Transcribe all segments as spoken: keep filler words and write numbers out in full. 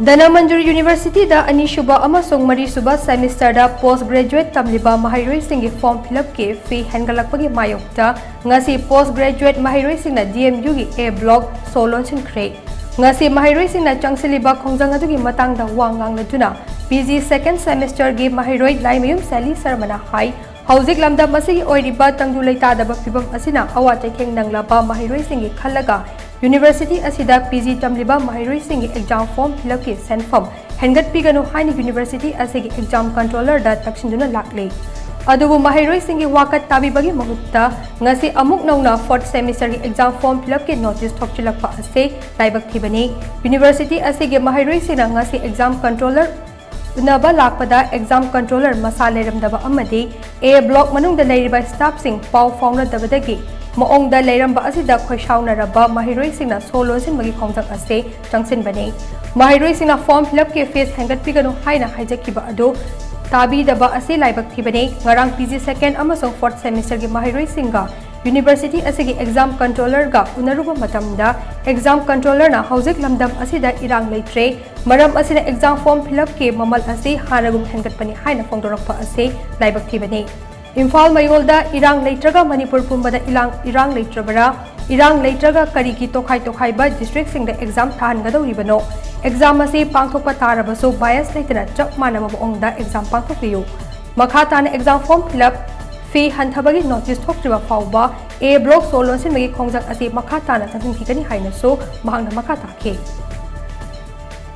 ꯙꯅꯃꯟꯖꯨꯔꯤ ꯌꯨꯅꯤꯚꯔꯁꯤꯇꯤꯗ ꯑꯅꯤꯁꯨꯕ ꯑꯃꯁꯨꯡ ꯃꯔꯤꯁꯨꯕ ꯁꯦꯃꯤꯁꯇꯔꯗ ꯄꯣꯁ ꯒ꯭ꯔꯦꯖꯨꯑꯦꯠ ꯇꯝꯂꯤꯕ ꯃꯍꯩꯔꯣꯏꯁꯤꯡꯒꯤ ꯐꯣꯔꯝ ꯐꯤꯜ ꯑꯞꯀꯤ ꯐꯤ ꯍꯦꯟꯒꯠꯂꯛꯄꯒꯤ ꯃꯥꯌꯣꯛꯇ ꯉꯁꯤ ꯄꯣꯁ ꯒ꯭ꯔꯦꯖꯨꯑꯦꯠ ꯃꯍꯩꯔꯣꯏꯁꯤꯡꯅ ꯗꯤ ꯑꯦꯝ ꯌꯨꯒꯤ ꯑꯦ ꯕ꯭ꯂꯣꯛ ꯁꯣ ꯂꯣꯟꯁꯤꯟꯈ꯭ꯔꯦ꯫ ꯉꯁꯤ ꯃꯍꯩꯔꯣꯏꯁꯤꯡꯅ ꯆꯪꯁꯤꯜꯂꯤꯕ ꯈꯣꯡꯖꯪ ꯑꯗꯨꯒꯤ ꯃꯇꯥꯡꯗ ꯋꯥ ꯉꯥꯡꯂꯗꯨꯅ ꯄꯤ ꯖꯤ ꯁꯦꯀꯦꯟ ꯁꯦꯃꯤꯁꯇꯔꯒꯤ ꯃꯍꯩꯔꯣꯏ ꯂꯥꯏꯃꯌꯨꯝ ꯁꯦꯂꯤ ꯁꯔꯃꯅ ꯍꯥꯏ, ꯍꯧꯖꯤꯛ ꯂꯝꯗꯝ ꯑꯁꯤꯒꯤ ꯑꯣꯏꯔꯤꯕ ꯇꯪꯗꯨ ꯂꯩꯇꯥꯗꯕ ꯐꯤꯕꯝ ꯑꯁꯤꯅ ꯑꯋꯥ ꯆꯩꯊꯦꯡ ꯅꯪꯂꯕ ꯃꯍꯩꯔꯣꯏꯁꯤꯡꯒꯤ ꯈꯜꯂꯒ ꯌꯨꯅꯤꯚꯔꯁꯤꯇꯤ ꯑꯁꯤꯗ ꯄꯤ ꯖꯤ ꯇꯝꯂꯤꯕ ꯃꯍꯩꯔꯣꯏꯁꯤꯡꯒꯤ ꯑꯦꯛꯖꯥꯝ ꯐꯣꯔꯝ ꯐꯤꯜ ꯑꯞꯀꯤ ꯁꯦꯟꯐꯝ ꯍꯦꯟꯒꯠꯄꯤꯒꯅꯨ ꯍꯥꯏꯅ ꯌꯨꯅꯤꯚꯔꯁꯤꯇꯤ ꯑꯁꯤꯒꯤ ꯑꯦꯛꯖꯥꯝ ꯀꯟꯇ꯭ꯔꯣꯂꯔꯗ ꯇꯛꯁꯤꯟꯗꯨꯅ ꯂꯥꯛꯂꯤ꯫ ꯑꯗꯨꯕꯨ ꯃꯍꯩꯔꯣꯏꯁꯤꯡꯒꯤ ꯋꯥꯀꯠ ꯇꯥꯕꯤꯕꯒꯤ ꯃꯍꯨꯠꯇ ꯉꯁꯤ ꯑꯃꯨꯛ ꯅꯧꯅ ꯐꯣꯔꯠ ꯁꯦꯃꯤꯁꯇꯔꯒꯤ ꯑꯦꯛꯖꯥꯝ ꯐꯣꯔꯝ ꯐꯤꯜ ꯑꯞꯀꯤ ꯅꯣꯇꯤꯁ ꯊꯣꯛꯆꯤꯜꯂꯛꯄ ꯑꯁꯤ ꯂꯥꯏꯕꯛ ꯊꯤꯕꯅꯤ꯫ ꯌꯨꯅꯤꯚꯔꯁꯤꯇꯤ ꯑꯁꯤꯒꯤ ꯃꯍꯩꯔꯣꯏꯁꯤꯡꯅ ꯉꯁꯤ ꯑꯦꯛꯖꯥꯝ ꯀꯟꯇ꯭ꯔꯣꯂꯔ ꯎꯅꯕ ꯂꯥꯛꯄꯗ ꯑꯦꯛꯖꯥꯝ ꯀꯟꯇ꯭ꯔꯣꯂꯔ ꯃꯁꯥ ꯂꯩꯔꯝꯗꯕ ꯑꯃꯗꯤ ꯑꯦ ꯕ꯭ꯂꯣꯛ ꯃꯅꯨꯡꯗ ꯂꯩꯔꯤꯕ ꯁ꯭ꯇꯥꯐꯁꯤꯡ ꯄꯥꯎ ꯐꯥꯎꯅꯗꯕꯗꯒꯤ ꯃꯑꯣꯡꯗ ꯂꯩꯔꯝꯕ ꯑꯁꯤꯗ ꯈꯣꯏꯁꯥꯎꯅꯔꯕ ꯃꯍꯩꯔꯣꯏꯁꯤꯡꯅ ꯁꯣ ꯂꯣꯟꯁꯤꯟꯕꯒꯤ ꯈꯣꯡꯖꯪ ꯑꯁꯤ ꯆꯪꯁꯤꯟꯕꯅꯤ꯫ ꯃꯍꯩꯔꯣꯏꯁꯤꯡꯅ ꯐꯣꯔꯝ ꯐꯤꯜ ꯑꯞꯀꯤ ꯐꯤꯁ ꯍꯦꯟꯒꯠꯄꯤꯒꯅꯨ ꯍꯥꯏꯅ ꯍꯥꯏꯖꯈꯤꯕ ꯑꯗꯨ ꯇꯥꯕꯤꯗꯕ ꯑꯁꯤ ꯂꯥꯏꯕꯛ ꯊꯤꯕꯅꯤ꯫ ꯉꯔꯥꯡ ꯄꯤ ꯖꯤ ꯁꯦꯀꯦꯟ ꯑꯃꯁꯨꯡ ꯐꯣꯔꯠ ꯁꯦꯃꯤꯁꯇꯔꯒꯤ ꯃꯍꯩꯔꯣꯏꯁꯤꯡꯒ ꯌꯨꯅꯤꯚꯔꯁꯤꯇꯤ ꯑꯁꯤꯒꯤ ꯑꯦꯛꯖꯥꯝ ꯀꯟꯇ꯭ꯔꯣꯂꯔꯒ ꯎꯅꯔꯨꯕ ꯃꯇꯝꯗ ꯑꯦꯛꯖꯥꯝ ꯀꯟꯇ꯭ꯔꯣꯂꯔꯅ ꯍꯧꯖꯤꯛ ꯂꯝꯗꯝ ꯑꯁꯤꯗ ꯏꯔꯥꯡ ꯂꯩꯇ꯭ꯔꯦ, ꯃꯔꯝ ꯑꯁꯤꯅ ꯑꯦꯛꯖꯥꯝ ꯐꯣꯔꯝ ꯐꯤꯜ ꯑꯞꯀꯤ ꯃꯃꯜ ꯑꯁꯤ ꯍꯥꯟꯅꯒꯨꯝ ꯍꯦꯟꯒꯠꯄꯅꯤ ꯍꯥꯏꯅ ꯐꯣꯡꯗꯣꯔꯛꯄ ꯑꯁꯤ ꯂꯥꯏꯕꯛ ꯊꯤꯕꯅꯤ꯫ ꯏꯝꯐꯥꯜ ꯃꯌꯣꯜꯗ ꯏꯔꯥꯡ ꯂꯩꯇ꯭ꯔꯒ ꯃꯅꯤꯄꯨꯔ ꯄꯨꯝꯕꯗ ꯏꯔꯥꯡ, ꯏꯔꯥꯡ ꯂꯩꯇ꯭ꯔꯕꯔꯥ? ꯏꯔꯥꯡ ꯂꯩꯇ꯭ꯔꯒ ꯀꯔꯤꯒꯤ ꯇꯣꯈꯥꯏ ꯇꯣꯈꯥꯏꯕ ꯗꯤꯁꯇ꯭ꯔꯤꯛꯁꯤꯡꯗ ꯑꯦꯛꯖꯥꯝ ꯊꯥꯍꯟꯒꯗꯧꯔꯤꯕꯅꯣ? ꯑꯦꯛꯖꯥꯝ ꯑꯁꯤ ꯄꯥꯡꯊꯣꯛꯄ ꯇꯥꯔꯕꯁꯨ ꯕꯥꯏꯁ ꯂꯩꯇꯅ ꯆꯞ ꯃꯥꯟꯅꯕ ꯃꯑꯣꯡꯗ ꯑꯦꯛꯖꯥꯝ ꯄꯥꯡꯊꯣꯛꯄꯤꯌꯨ꯫ ꯃꯈꯥ ꯇꯥꯅ ꯑꯦꯛꯖꯥꯝ ꯐꯣꯔꯝ ꯐꯤꯜ ꯑꯞ ꯐꯤ ꯍꯟꯊꯕꯒꯤ ꯅꯣꯇꯤꯁ ꯊꯣꯛꯇ꯭ꯔꯤꯕ ꯐꯥꯎꯕ ꯑꯦ ꯕ꯭ꯂꯣꯛ ꯁꯣ ꯂꯣꯟꯁꯤꯟꯕꯒꯤ ꯈꯣꯡꯖꯪ ꯑꯁꯤ ꯃꯈꯥ ꯇꯥꯅ ꯆꯪꯁꯤꯟꯈꯤꯒꯅꯤ ꯍꯥꯏꯅꯁꯨ ꯃꯍꯥꯛꯅ ꯃꯈꯥ ꯇꯥꯈꯤ꯫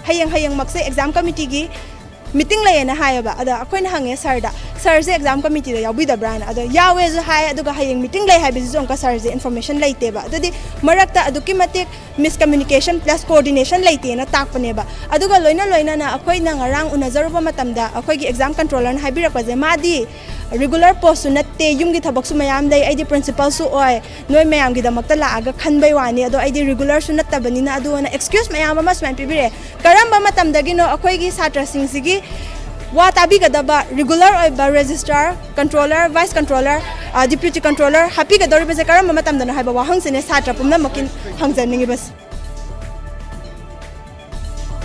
ꯍꯌꯦꯡ ꯍꯌꯦꯡꯃꯛꯁꯦ ꯑꯦꯛꯖꯥꯝ ꯀꯃꯤꯇꯤꯒꯤ ꯃꯤꯇꯤꯡ ꯂꯩꯌꯦꯅ ꯍꯥꯏꯌꯦꯕ꯫ ꯑꯗ ꯑꯩꯈꯣꯏꯅ ꯍꯪꯉꯦ ꯁꯥꯔꯗ, "ꯁꯥꯔꯁꯦ ꯑꯦꯛꯖꯥꯝ ꯀꯃꯤꯇꯤꯗ ꯌꯥꯎꯕꯤꯗꯕ꯭ꯔꯥꯅ?" ꯑꯗꯣ ꯌꯥꯎꯋꯦꯁꯨ ꯍꯥꯏ, ꯑꯗꯨꯒ ꯍꯌꯦꯡ ꯃꯤꯇꯤꯡ ꯂꯩ ꯍꯥꯏꯕꯁꯤꯁꯨ ꯑꯃꯨꯛꯀ ꯁꯥꯔꯁꯦ ꯏꯟꯐꯣꯔꯃꯦꯁꯟ ꯂꯩꯇꯦꯕ꯫ ꯑꯗꯨꯗꯤ ꯃꯔꯛꯇ ꯑꯗꯨꯛꯀꯤ ꯃꯇꯤꯛ ꯃꯤꯁꯀꯝꯃ꯭ꯌꯨꯅꯤꯀꯦꯁꯟ ꯄ꯭ꯂꯁ ꯀꯣꯑꯣꯔꯗꯤꯅꯦꯁꯟ ꯂꯩꯇꯦꯅ ꯇꯥꯛꯄꯅꯦꯕ꯫ ꯑꯗꯨꯒ ꯂꯣꯏꯅ ꯂꯣꯏꯅꯅ ꯑꯩꯈꯣꯏꯅ ꯉꯔꯥꯡ ꯎꯅꯖꯔꯨꯕ ꯃꯇꯝꯗ ꯑꯩꯈꯣꯏꯒꯤ ꯑꯦꯛꯖꯥꯝ ꯀꯟꯇ꯭ꯔꯣꯂꯔꯅ ꯍꯥꯏꯕꯤꯔꯛꯄꯁꯦ, ꯃꯥꯗꯤ ꯔꯤꯒꯨꯂꯔ ꯄꯣꯁꯁꯨ ꯅꯠꯇꯦ, ꯌꯨꯝꯒꯤ ꯊꯕꯛꯁꯨ ꯃꯌꯥꯝ ꯂꯩ, ꯑꯩꯗꯤ ꯄ꯭ꯔꯤꯟꯁꯤꯄꯜꯁꯨ ꯑꯣꯏ, ꯅꯣꯏ ꯃꯌꯥꯝꯒꯤꯗꯃꯛꯇ ꯂꯥꯛꯑꯒ ꯈꯟꯕꯩ ꯋꯥꯅꯤ, ꯑꯗꯣ ꯑꯩꯗꯤ ꯔꯤꯒꯨꯂꯔꯁꯨ ꯅꯠꯇꯕꯅꯤꯅ ꯑꯗꯨ ꯑꯅ ꯑꯦꯛꯁꯀ꯭ꯌꯨꯁ ꯃꯌꯥꯝ ꯑꯃ ꯁꯨꯃꯥꯏꯅ ꯄꯤꯕꯤꯔꯛꯑꯦ꯫ ꯀꯔꯝꯕ ꯃꯇꯝꯗꯒꯤꯅꯣ ꯑꯩꯈꯣꯏꯒꯤ ꯁꯥꯇ꯭ꯔꯁꯤꯡꯁꯤꯒꯤ ꯋꯥ ꯇꯥꯕꯤꯒꯗꯕ ꯔꯤꯒꯨꯂꯔ ꯑꯣꯏꯕ registrar, controller, vice controller, deputy controller ꯍꯥꯞꯄꯤꯒꯗꯧꯔꯤꯕꯁꯦ ꯀꯔꯝꯕ ꯃꯇꯝꯗꯅꯣ ꯍꯥꯏꯕ ꯋꯥꯍꯪꯁꯤꯅꯦ ꯁꯥꯇ꯭ꯔ ꯄꯨꯝꯅꯃꯛꯀꯤ ꯍꯪꯖꯅꯤꯡꯉꯤꯕꯁꯦ꯫